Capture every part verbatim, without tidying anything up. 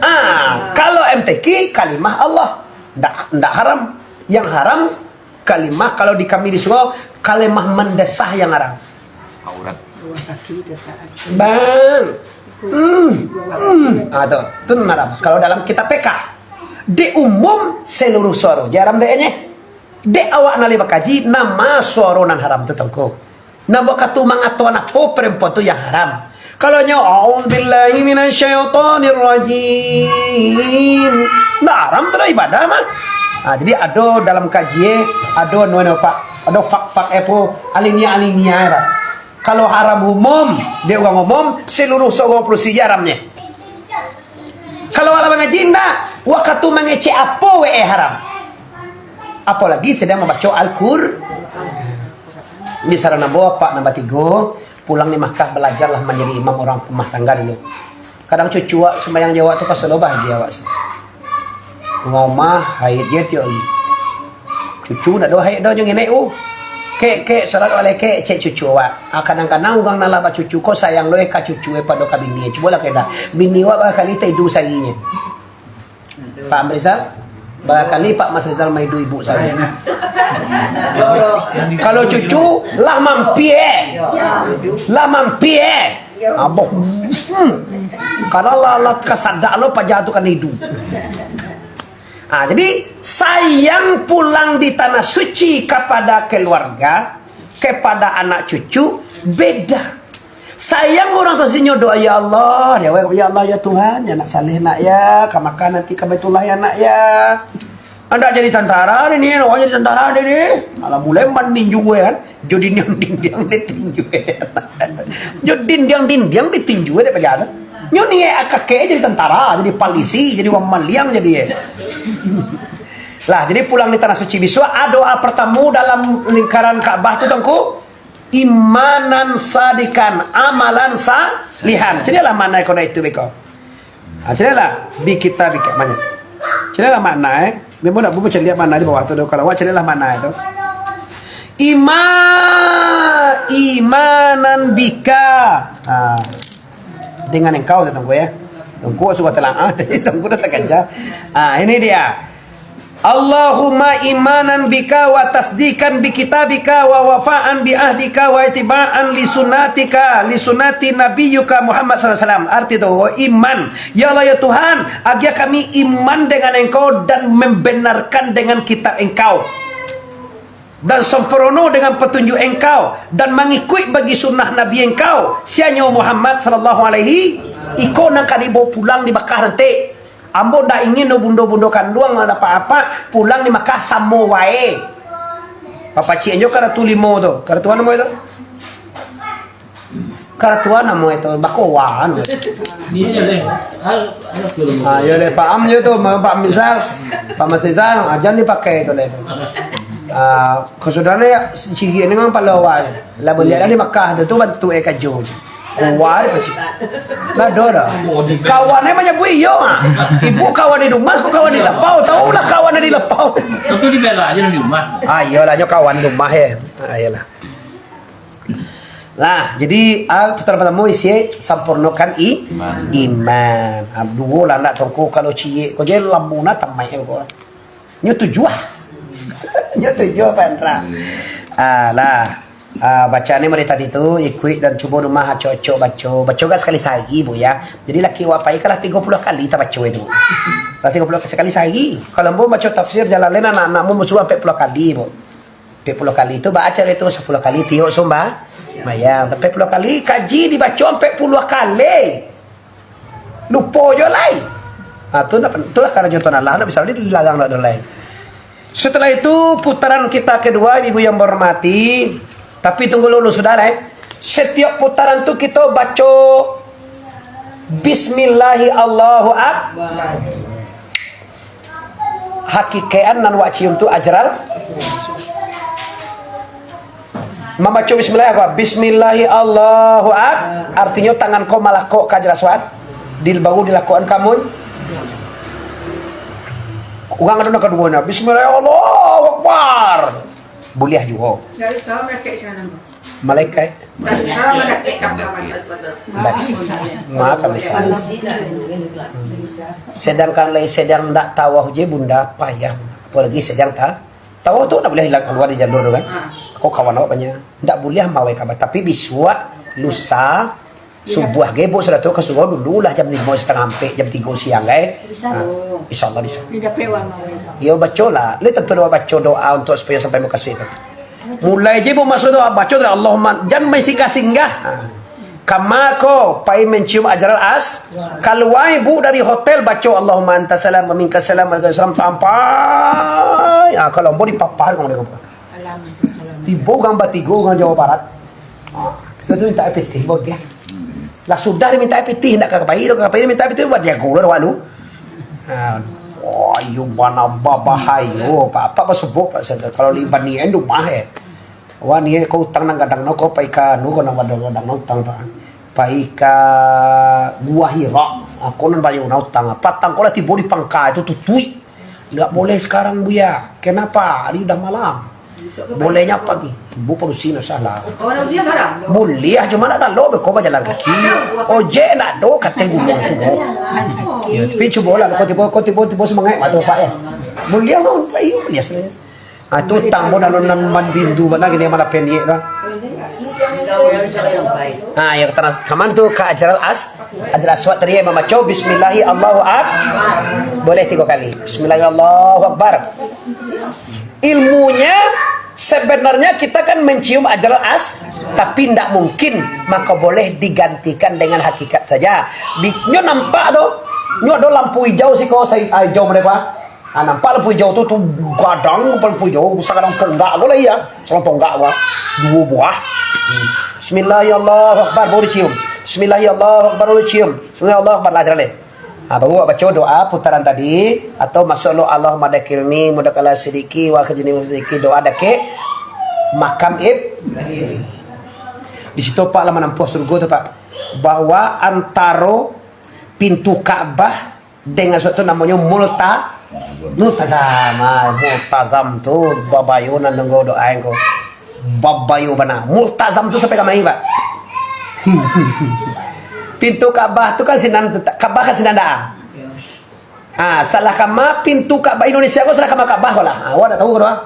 Ah, kalau M T Q, kalimah Allah. Ndak, ndak haram. Yang haram, kalimah, kalau di kami di surau, kalimah mandasah yang haram. Aurat. Bang. Hmm. Hmm. Ah, tu. Tu nan haram. Kalau dalam kitab P K. Di umum, seluruh suaro. Jaram dek ni. Dek awak nan lai bakaji, nama suaro nan haram tu, Tuangku? Nan wakatu mangatoan apo parampuan tu yang haram? Kalau nyo, "A'udzubillahi minasyaitonirrajim." Ndak haram tu doh ibadah mah. Ha, jadi ado dalam kaji, ado anu, anu, Pak, ado fak-fak, eh, apo, alinea-alinea, eh, Pak. Kalau haram umum, dek urang umum, seluruh surau provinsi haramnyo. Kalau alah mangaji, indak. Wakatu mangecek apo we, eh, haram. Apolagi sadang mambaco Al-Qur-, di sarana bapak nambah tigo, pulang di Makkah, balajarlah manjadi imam urang rumah tangga dulu. Kadang cucu awak sumbayang jo awak tu, pasal lo bahagia awak sih. Rumah-rumah, haid je tiok hari. Cucu ndak ado haid doh jo ngenek tu. "Kek, kek, salat alai kek," cek cucu awak. Ah, kadang-kadang urang nan lah bacucu ko sayang lo eh ka cucu eh pado ka bini. Cubolah kena. Bini awak bara kali taidu saharinyo? Pak Amrizal, bara kali Pak Mas Rizal maidu ibu sahari? Kalau cucu, lah mampia. Lah mampia. Aboh. Hmm. Karano lah, lah kasadak lo paja tu kan idu. Ah, jadi, sayang pulang di tanah suci kapada keluarga, kepada anak cucu, beda. Sayang urang tu sinyo doa, "Ya Allah, ya Allah, ya Tuhan, ya nak saleh nak ya, ka Makkah nanti ka Baitullah ya nak ya." Andak jadi tantara deh ni, awak jadi tantara deh ni. Alah mulai maninju kan. Jo dindiang-dindiang ditinju. Jo dindiang-dindiang ditinju dek paja tu. Nyo niaik kakek jadi tantara, jadi polisi, jadi urang maliang jadi. Lah, jadi pulang di tanah suci bisuak, doa pertama dalam lingkaran Ka'bah tu, Tuangku, imanan sadikan, amalan salihan. Caliaklah makna kau itu beko. Ha, caliaklah, bi kita bi ka-, makna. Caliaklah makna, eh. Memang nak bubuh caliak makna di bawah tu doh. Kalau awak caliaklah makna itu. Ima-, imanan bika. Ha. Dengan engkau, Tuangku, ya. Tuangku sudah telah, ah, jadi Tuangku dah terkejar. Ah, ini dia. Allahumma imanan bika wa tasdikan bi kitabika wa wafaan bi ahdika wa itibaan li sunatika, li sunati nabiyyuka Muhammad sallallahu alaihi wasallam. Arti tu, iman. Ya Allah, ya Tuhan, agiah kami iman dengan Engkau dan membenarkan dengan kitab Engkau. Dan sempurna dengan petunjuk Engkau, dan mangikuik bagi sunnah Nabi Engkau, sianyo Muhammad sallallahu alaihi, iko nan ka dibawa pulang di Makkah nanti. Ambo ndak ingin doh bundo-bundo kanduang, apak-apak pulang di Makkah samo wae. Papacik anjo karatu limo tu, karatu namo itu? Karatuan namo itu, bakowan. Ni aja deh. Hal, hal tu. Ah, yo deh, paham je tu, Pak Misal, Pak Mas Rizal, ah, jangan dipakai tu lah itu. Ah, kesudahan ya, ciri ni memang palo awal. Lah melihat di Makkah tu, tu bantu eh kajo je. Kuat pasti. Lah do dah. Kawan eh menyebut iyo ah. Ibu kawan di rumah, aku kawan di lapau. Tahulah kawan di lapau. Tentu dibela aja di rumah. Ah, iyalah, nyo kawan di rumah ya. Ah, iyalah. Lah, jadi, ah, putaran partamo isi sampurnokan i-, iman. Iman. Ah, duo lah nak tongko kalau ciek ko je lambu na tamai ko. Nyo tujuah. Nyo tujuah pantra. Ah, lah. Ah, baca ni mari tadi tu, ikuik dan cubo rumah acok-acok baco. Baco gak sekali sehari, Bu, ya. Jadi laki wapai kalah tigo puluah kali tabaco itu. Lah tigo puluah sekali sehari. Kalau ambo baco tafsir Jalalain anak-anak ambo musuh ampek puluah kali, Bu. Ampek puluah kali tu, baa caro itu, sapuluah kali tiok sumba-, mayang. Ampek puluah kali, kaji dibaco ampek puluah kali. Lupo jo lai. Ha, tu nak, itulah karajo Tuhan Allah, nak bisa dilarang nak lai. Setelah itu, putaran kita kedua, ibu yang berhormati. Tapi tunggu dulu, sudah lah, eh. Setiap putaran tu kita baco Bismillahi Allahu Akbar. Hakikatan nan wak cium tu ajral. Mambaco bismillah ko, bismillahi Allahu Ak-, artinyo tangan ko malakok ka ajral aswad, dil-, baru dilakokan ka mun-, urang ado nan kaduonyo, bismillah Allahu Akbar. Buliah juo. Dari salam rakek sinan. Malaikat. Ndak bisa. Maka bisa. Sedangkan lai sedang ndak tawaf je, Bunda, payah, Bunda. Apalagi sedang ta-, tawaf tu ndak boleh hilang, kaluar di jalur tu kan. Kok kawan awak banyak. Ndak boleh mawai Ka'bah. Tapi bisuak, lusa, subuah gebok sudah tu ka surau dulu lah jam limo setengah ampek, jam tigo siang, kan. Bisa. Ha, insya Allah bisa. Yo, bacolah. Lai tantu doa, baco doa untuk supaya sampai mukasuik tu. Mulai je bu masuk tu, baco tu, Allahumma, jan main singgah-singgah. Ha. Kama ko, pai mancium Hajarul As-, kaluar bu dari hotel, baco Allahumma anta salam wa minka salam, wa alaikum salam, sampai, ha, kalau ambo dipapah, tibo urang batigo, urang Jawa Barat. Ha, kita tu minta air pitih, bagian. Lah sudah diminta air pitih, ndak ka pai, ndak ka pai, minta air pitih, buat dia gula, walu. Ha, oh, iyo bana babahayo, Pak. Apa basebut, Pak, saya, kalau liban ni, eh, rumah, eh. Wah, ni, eh, kau utang nang gadang no, kau pai ka, nu, kau nang gadang, gadang no utang, Pak. Pai ka Gua Hira. Ah, kau nan bayo na utang. Patang kau lah tibo di pangka itu, tutuik. Ndak boleh sekarang, Buya. Kenapa? Hari udah malam. Bolehnya pagi. Ibu padusi nak salah. Boleh, cuma nak talok beko bajalan kaki. Ojek nak do, kata guru aku. Ya, tapi cubolah, kau tiba, kau tiba, tiba semangat mata bapak ya. Boleh, Pak, iya, boleh sebenarnya. Ah, tu utang pun alun nan mandindu bana gini malah pendek tu. Ah, yang kata kaman tu ka Hajarul As-, Hajarul Aswad tadi yang membaca Bismillahi Allahu Ak-, boleh tiga kali. Bismillahi Allahu Akbar. Ilmunya, sebenarnya kita kan mencium Hajarul As, tapi ndak mungkin, maka boleh digantikan dengan hakikat saja. Di, nyo nampak tu, nyo ado lampu hijau siko, sa-, ah, hijau mereka. Ah, nampak lampu hijau tu, tu gadang lampu hijau, sagadang tonggak ko lah iya. Sagadang tonggak ko. Duo buah. Hmm. Bismillahirrahmanirrahim, baru dicium. Bismillahirrahmanirrahim, baru dicium. Bismillahirrahmanirrahim, lah jalan deh. Ha, baru awak baco doa putaran tadi, atau masuk lo Allahumma dakilni mudakala sidiki wa akhrijni mudakala sidiki, doa dakek makam Ib-, di situ, Pak, lah manampuah surga tu, Pak. Bahwa antaro pintu Ka'bah dengan suatu namonyo multa-, multazam. Ah, multazam tu babayo nan tunggu doa ko. Babayo bana. Multazam tu sampai kamari, Pak. Pintu Ka'bah tu kan sinan, Ka'bah kan sinan dah. Ah, salah kama pintu Ka'bah Indonesia ko, salah kama Ka'bah ko lah. Ah, awak dak tahu ko doh.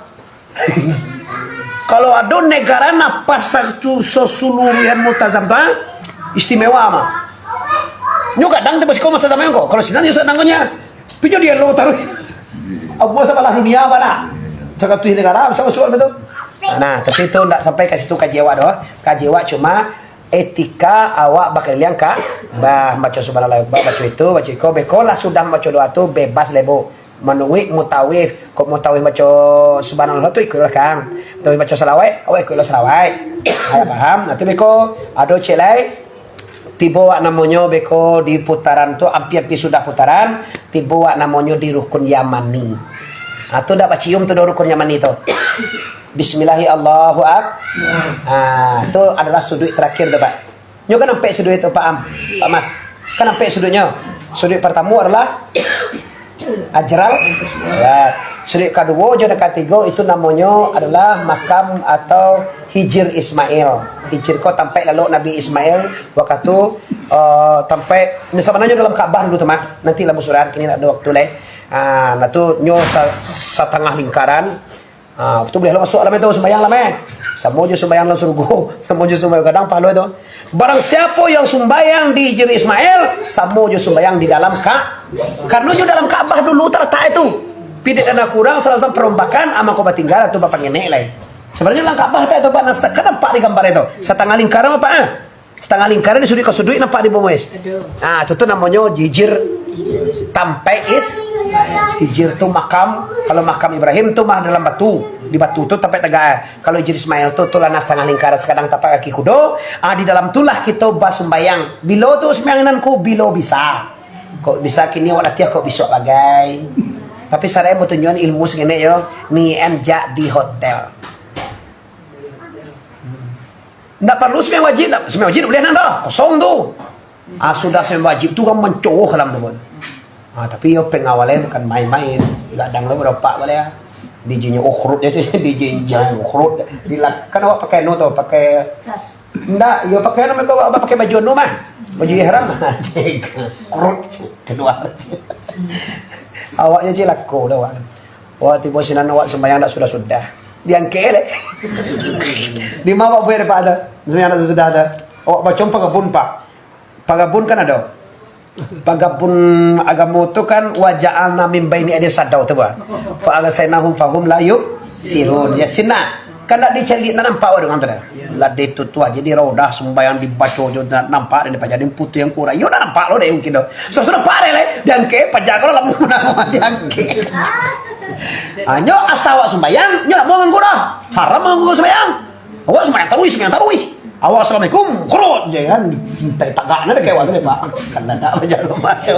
Kalau ado negara nan pasang tu sasuluruhan multazam tu, ah, istimewa mah. Nyo gadang tu basiko multazam ko. Kalau sinan yo sadang ko nya. Pinyo dia lo taruh. Abu sabalah dunia bana. Cakap tu negara, bisa masuk tu. Nah, tapi tu ndak sampai ka situ kaji awak doh. Kaji awak cuma etika awak bakaliliang Ka'bah, baco subhanallah, ba-, baco itu, baco iko, beko lah sudah baco doa tu, bebas lebo. Manuruik mutawif, kok mutawif baco subhanallah tu ikuiklah kan. Mutawif baco salawat, awak ikuiklah salawat. Awak paham? Nah, tu beko, ado cek lai. Tibo wak namonyo beko di putaran tu, ampia-ampia sudah putaran, tibo wak namonyo di rukun Yamani. Ah, tu dak bacium tu doh rukun Yamani tu. Bismillahi Allahu Ak-, ah, tu adalah suduik terakhir tu, Pak. Nyo kan ampek suduik tu, Pak Am, Pak Mas. Kan ampek suduiknyo. Suduik partamo adalah Hajarul Aswad. Suduik kaduo jo nan katigo itu namonyo adalah makam atau Hijir Ismail. Hijir ko tampek lalok Nabi Ismail wakatu, eh, tampek, nyo sabananyo dalam Ka'bah dulu tu mah. Nanti lah busuran, kini ndak ado waktu lai. Ah, nah tu nyo sa-, satangah lingkaran. Ah, tu buliah lah masuak lah meh tu, sumbayang lah meh. Samo jo sumbayang dalam surugo, samo jo sumbayang gadang pahalo tu. Barang siapo yang sumbayang di Hijir Ismail, samo jo sumbayang di dalam Ka-, karano jo dalam Ka'bah dulu talatak itu. Pidek dana kurang, salam-salam parombakan, ah, mangko batinggal atau bapangenek lai. Sabananyo dalam Ka'bah tak itu, Pak, nas-, kan nampak di gambar itu. Satangah lingkaran, Pak, ah. Satangah lingkaran di suduik ka suduik nampak di bawah. Aduh. Ah, itu tu namonyo Hijir tampek Is-, Hijir tu makam, kalau makam Ibrahim tu mah dalam batu, di batu tu tampek tagak. Kalau Hijir Ismail tu, tu lah nan satangah lingkaran, sakadang tapak kaki kudo. Ah, di dalam tu lah kito basumbayang. Bilo tu sumbayang nan ko, bilo bisa. Kok bisa kini awak latiah, kok bisuak bagai. Tapi sarai batunjuakan ilmu sangenek yo, nian jak di hotel. Ndak paralu sumbayang wajib, ndak, sumbayang wajib ndak buliah nan doh, kosong tu. Ah, sudah sumbayang wajib tu kan mancowo kalam tu pun. Ah, tapi yo pengawalan bukan main-main, gadang lo barapak baliak. D J-nyo ukhrut je, D J-nyo ukhrut. Dilak-, kan awak pakai anu tu, pakai tas. Ndak, yo pakai anu, awak pakai baju anu mah. Baju ihram mah. Ukhrut, kalua. Awaknyo cilako lah, awak. Wah, tibo sinan awak sumbayang ndak sudah-sudah. Diangkek leh. Di ma awak buek dek Pak tu? Sumbayang ndak sudah tu. Awak baco pagabun, Pak. Pagabun kan ado. Pagabun agamo tu kan, "Wa ja'alna min baini aidihim sadda," tu, bah. "Fa aghsyainahum fahum la yubsirun." Yasin nah. Kan ndak dicaliak, ndak nampak urang tu dah. Lah di tu, tu aja di Raudhah sumbayang dibaco jo, ndak nampak, dan dipajadi putu yang kurang. Yo, ndak nampak lo deh mungkin doh. Sudah tu nampak deh leh. Diangkek, paja ko lah lamun diangkek. Hanyo asa awak sumbayang, nyo ndak mau nganggu dah. Haram nganggu sumbayang. Awak sumbayang tarawih, sumbayang tarawih. Awak assalamualaikum, kurut je kan. Minta tagak na dek awak tu, Pak. Kalau ndak macam macam.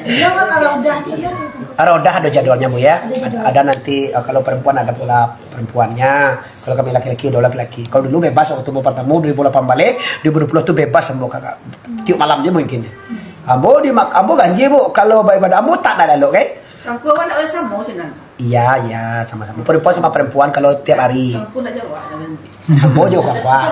Iya, Pak, kalau udah dia. Kalau udah ada jadwalnya, Bu, ya. Ada jadwal. Ada nanti, eh, kalau perempuan ada pula perempuannya. Kalau kami laki-laki, ada laki-laki. Kalau dulu bebas waktu ambo pertama, dua ribu lapan baleh, dua ribu dua puluh tu bebas ambo, Kakak. Tiap malam je mungkin. Ambo di mak-, ambo ganjil, Bu. Kalau beribadah, ambo tak ada lalok, kan? Sangko awak nak samo sinan. Iya, iya, sama-sama. Perempuan sama perempuan kalau tiap hari. Sangko nak jawab dah nanti. Ambo jo kuat-kuat.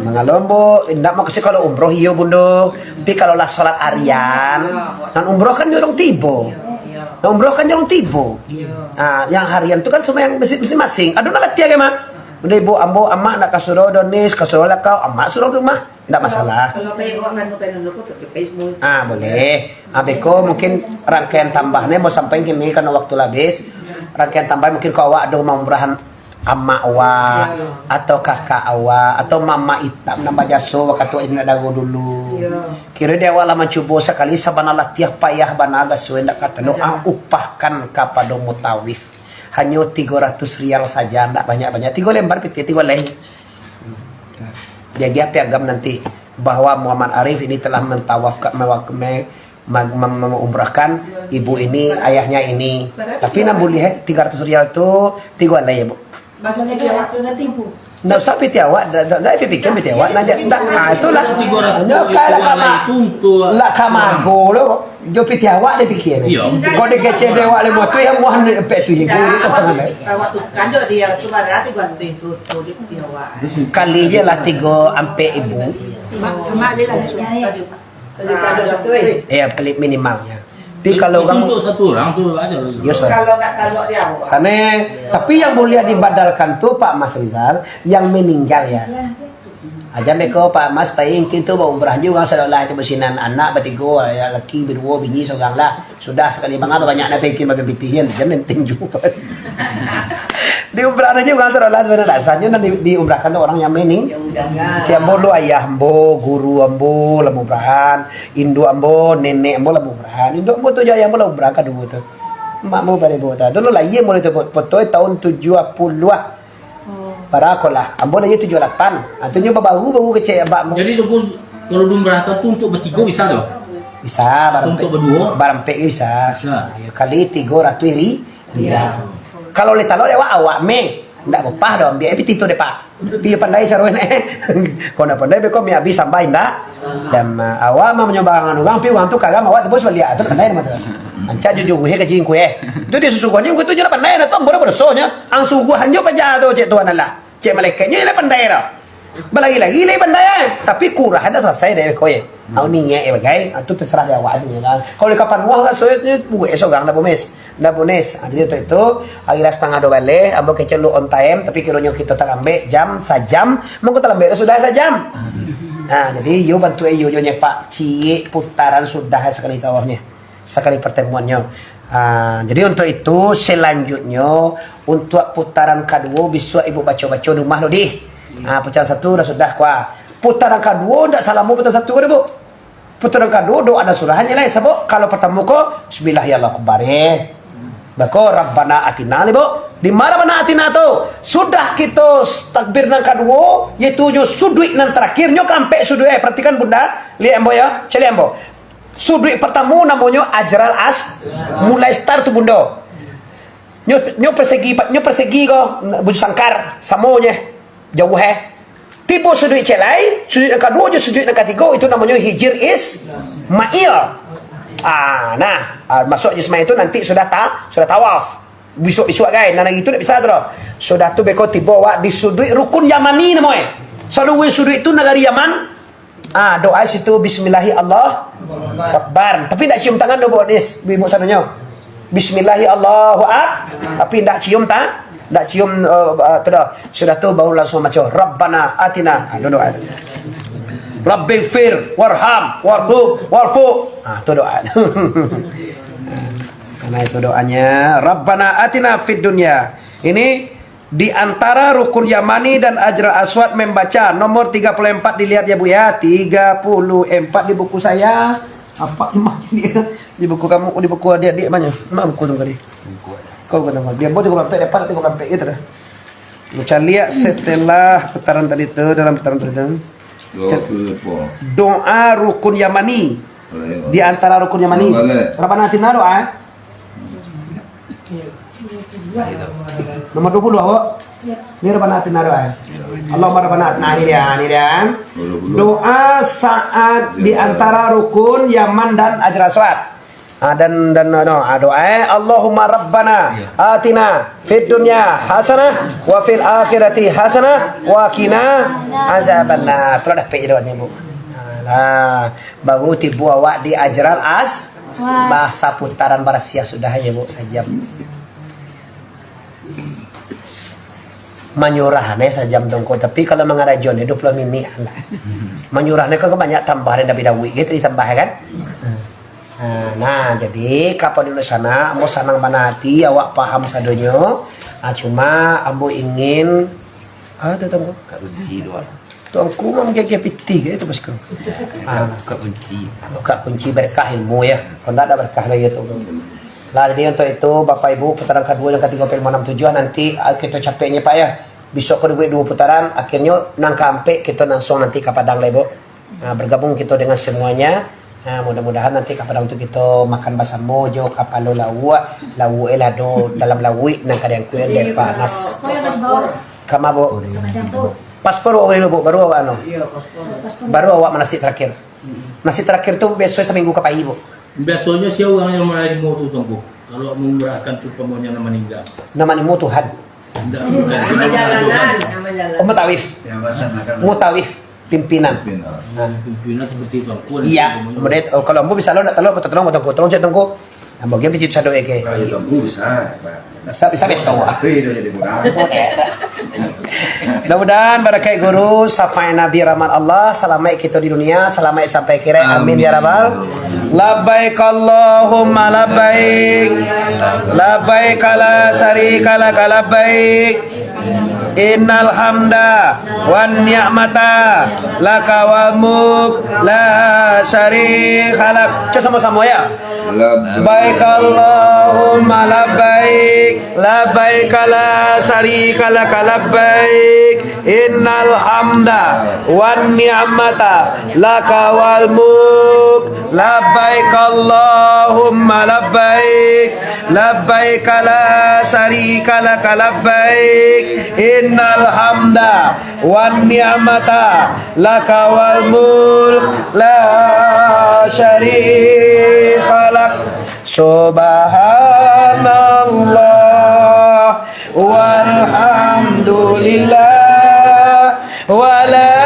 Mangalo ambo, indak maksud kalau umroh iyo, Bundo. Tapi kalau lah salat harian, nan umroh kan jorong tibo. Iya, iya. Nan umroh kan jorong tibo. Iya. Ah, yang harian tu kan semua yang masi-, masing-masing. Ado nak latihan kan, Mak? Udah ibu, ambo, amak nak ka surau donis, ka surau lakau, amak surau rumah. Ndak masalah. Kalau, kalau kayak awak nganu kayak dulu, kok ke Facebook. Ah, boleh. Ah, beko mungkin rangkaian tambah ni mau sampai kini karena waktu lah habis. Rangkaian tambah mungkin kau awak ada maumrahan amak awak, atau kakak awak, atau mama itam nambah jaso waktu aja nak dago dulu. Iya. Kira di awak lah mancubo sakali sabana latiah payah bana gaso ndak kata lo, ah, upahkan kapado mutawif. Hanyo tigo ratus rial saja, ndak banyak-banyak. Tigo lembar pitih, tigo leh. Jadi, piagam nanti bahwa Muhammad Arif ini telah mentawafkan, mewa-, me-, me-, me-, me-, mengumrahkan ibu ini, ayahnya ini. Tapi nan buliah, eh, tiga ratus rial tu tigo alai, ya, Bu. Maksudnya dia waktu nanti, Bu. Ndak usah pitih awak, ndak, ndak, ndak pikir pitih awak, ndak, ndak, ah, itulah. Nyo kai lah kama-, lah kamago lo. Jo pitih awak deh pikir ni. Iya. Kok dikecek dek awak limo tu, yang muan ampek tu ibu tu, kata ndak. Awak tu kanjok dia tu, barang tu, bantu itu, tu, dia pitih awak. Kali je lah tigo ampek ibu. Mak, mak dia langsung. Iya, pelit minimalnya. Tapi kalau orang untuk satu orang tu ada. Yo, sorry. Kalau nak taluk dia awak. Sana, tapi yang boleh dibadalkan tu, Pak Mas Rizal, yang meninggal ya. Aja beko Pak Mas pai ingkin tu baumrah juo urang sadolah tu basinan anak batigo, ya, laki baduo, bini sorang lah. Sudah sakali mangapa banyak nak ingkin bapitih kan, jan penting juo. Diumrah aja urang sadolah sabananyo. Asalnyo nan di, diumrahkan tu orang yang mening-, Yang meninggal. Ki ambo lo ayah ambo, guru ambo lah maumrahan, induak ambo, nenek ambo lah maumrahan. Induak ambo tu jo ayah ambo lah umrah kaduo tu. Mak ambo baribu tu. Tu lo lahia mulai tu foto tahun tujuah puluah. Oh. Barakolah. Ambo lahia tujuah lapan. Ah, tu nyo baru-baru kecek abak ambo. Jadi, tu pun, kalau diumrahkan tu untuk batigo bisa tu? Bisa, barampek. Untuk baduo? Barampek bisa. Bisa. Ah, ya, kali tigo ratuih ri-, rial. Kalau lai talok dek awak, awak meh. Ndak bapah doh, ambiak pitih tu dek Pak. Pi pandai caro nak. Kau ndak pandai, beko mi abih sampai ndak. Dan, ah, awak mah manyombang urang, pi urang tu karam, awak tu bos baliak. Tu ndak pandai nama tu. Ancak jujur, eh, kajing kue. Tu dia susu kau ni, kau tu je ndak pandai dah, tong, bodoh-bodoh soalnya. Ang suguah anjo paja tu, cek Tuhan Allah. Cek malaikatnyo lah pandai dah. Balari-lari lai pandai, eh. Tapi kurang dah salasai dek kau, eh. Au niaik, eh, bagai. Ah, tu terserah dek awak tu, kan. Kalau di kapan wah lah, so, itu buek sorang dah, bomes. Dah, bomes. Ah, jadi, untuk itu, akhirnya setengah dua baleh, ambo kecek lu on time, tapi kironyo kita talambek jam, sajam. Mangko talambek tu sudah sajam. Ah, jadi, yo bantu, eh, yo, yo nyepak ciek putaran sudah sakali tawafnyo. Sakali pertemuannyo. Ah, jadi untuk itu, selanjutnyo, untuk putaran kaduo, bisuak ibu baco-baco di rumah lo dih. Ah, putaran satu dah sudah, kuah. Putaran kaduo ndak salamo putaran satu ko, Bu. Putaran kaduo doa dan surah hanyo lai, sabab kalau pertamo ko, bismillah ya Allah akbar, eh. Bako Rabbana atina, lai, Bu. Di ma Rabbana atina tu? Sudah kito takbir nan kaduo, yaitu jo suduik nan terakhir, nyo ka ampek suduik, eh. Perhatikan Bunda, liek ambo ya, caliak ambo. Suduik partamo namonyo Hajar Al As-, mulai start tu bundo. Nyo, nyo persegi, nyo persegi ko, bujur sangkar, samonyo, jauah, eh. Tibo suduik ciek lai, suduik nan kaduo jo suduik nan katigo, itu namonyo Hijir Ismail. Ah, nah, ah, masuk Hijir Ismail tu nanti sudah ta-, sudah tawaf. Bisuak-bisuak, kan? Nan hari tu ndak bisa tu doh. Sudah tu beko tibo awak di suduik Rukun Yamani namo e. Saluruah suduik tu nagari Yaman. Ah, doa situ, "Bismillahi Allahu Akbar." Tapi ndak cium tangan doh, Buk Nis, ibu-ibu sanonyo. "Bismillahi Allahu Ak-," tapi ndak cium ta-, ndak cium, eh, eh, tu doh. Sudah tu baru langsung baco, "Rabbana atina." Ah, tu doa tu. "Rabbighfir warham warhub warfu." Ah, tu doa tu. Karena itu doanya, "Rabbana atina fid dunya." Ini di antara Rukun Yamani dan Hajar Aswad membaca nomor tiga puluh empat, dilihat ya, Bu, ya. Tiga puluh empat di buku saya. Apa ni mah dia? Di buku kamu, di buku adik-adik mana? Mana buku tu tadi? Kau kata, "Dia buat tiga puluh empat, dapat tiga puluh empat," gitu dah. Macam lihat setelah putaran tadi tu, dalam putaran tadi tu. Doa apa? Doa Rukun Yamani. Oh, iya. Di antara Rukun Yamani. Boleh. Rabbana atina doa, eh? Nomor dua puluh, awak? Ini Rabbana atina doa, eh? Allahumma Rabbana atina, ini dia, ini dia. Dua puluh. Doa saat di antara Rukun Yaman dan Hajar Aswad. Ah, dan, dan, no, ah, doa, eh, "Allahumma Rabbana atina fid dunya hasanah wa fil akhirati hasanah wa qina azabannar." Telah dapek je doanya, Bu. Alah, baru tibo awak di Hajar As-, bah, saputaran barasiah sudah ya, Bu, sajam. Manyurah ne sajam tu ngko, tapi kalau mangarajo ne dua puluh minit lah. Manyurah ne kan banyak tambah, dari Nabi Dawud gitu ditambah, kan? Nah, nah, jadi, ka panitia di sana, ambo sanang bana ati, awak paham sadonyo. Ah, cuma ambo ingin, ah, tu, Tuangku. Kak kunci tu, ah. Tuangku mah manggiah-giah pitih gitu, bosku. Ah. Buka kunci. Buka kunci berkah ilmu, ya. Kalau ndak ada berkah lagi tu. Lah, jadi untuk itu, Bapak Ibu, putaran kedua yang ketiga, film enam tujuh, nanti, ah, kita capeknya, Pak, ya. Besok ko dibuek dua putaran, akhirnyo nan kaampek kito langsung nanti ka Padang lai, Bu. Ah, bergabung kito dengan semuanya. Ah, mudah-mudahan nanti ka Padang tu kito makan basamo jo kapalo lauak, lauak e lah do dalam lauik nan ka diangkuik dek Pak Anas. Kama, Bu? Paspor awak dulu, Bu, baru awak anu. Baru awak manasik terakhir. Nasik terakhir tu biaso saminggu ka pai, Bu. Biasonyo sia urang yang manarimo tu, Tuangku? Kalau mamurahkan tu, umpamonyo nan maningga. Nan manimo Tuhan. Indak, bukan. Nama jalanan, nama jalan. Oh, mutawif. Mutawif, pimpinan. Pimpinan. Nah. Pimpinan seperti Tuangku, iya, umpamonyo. Kemudian, oh, kalau ambo bisa lo, ndak tolong, minta tolong, Tuangku. Tolong cek, Tuangku. Ambo gen piti sado eke. Kalau Tuangku bisa, Pak. Bisa, bisa betul, ah. Mudah-mudahan barakaik guru, syafaat Nabi, rahmat Allah, salamaik kito di dunia, salamaik sampai akhirat. Amin, ya Rabbal. Labbaik Allahumma labbaik. Labbaik la syarika laka labbaik. Innal hamda wan ni'mata laka wal mulk la syarika lak. Cek samo-samo, ya. Labbaik Allahumma labbaik, labbaik la syarika laka labbaik, innal hamda wan ni'mata laka wal mulk, labbaik Allahumma labbaik, labbaik la syarika laka labbaik, innal hamda wan ni'mata laka wal mulk la syarika lak. Subhanallah walhamdulillah wa la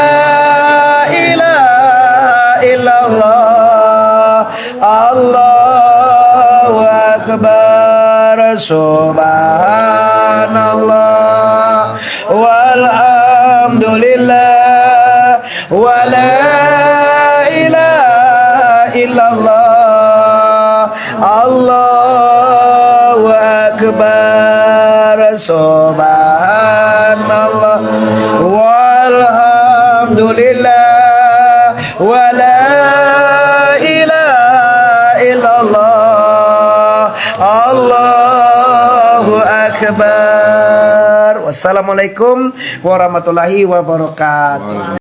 ilaha illallah. Allahu Akbar. Subhanallah walhamdulillah wa la ilaha illallah. Allahu Akbar. Subhanallah walhamdulillah wa la ilaha illallah. Allahu Akbar. Wassalamualaikum warahmatullahi wabarakatuh.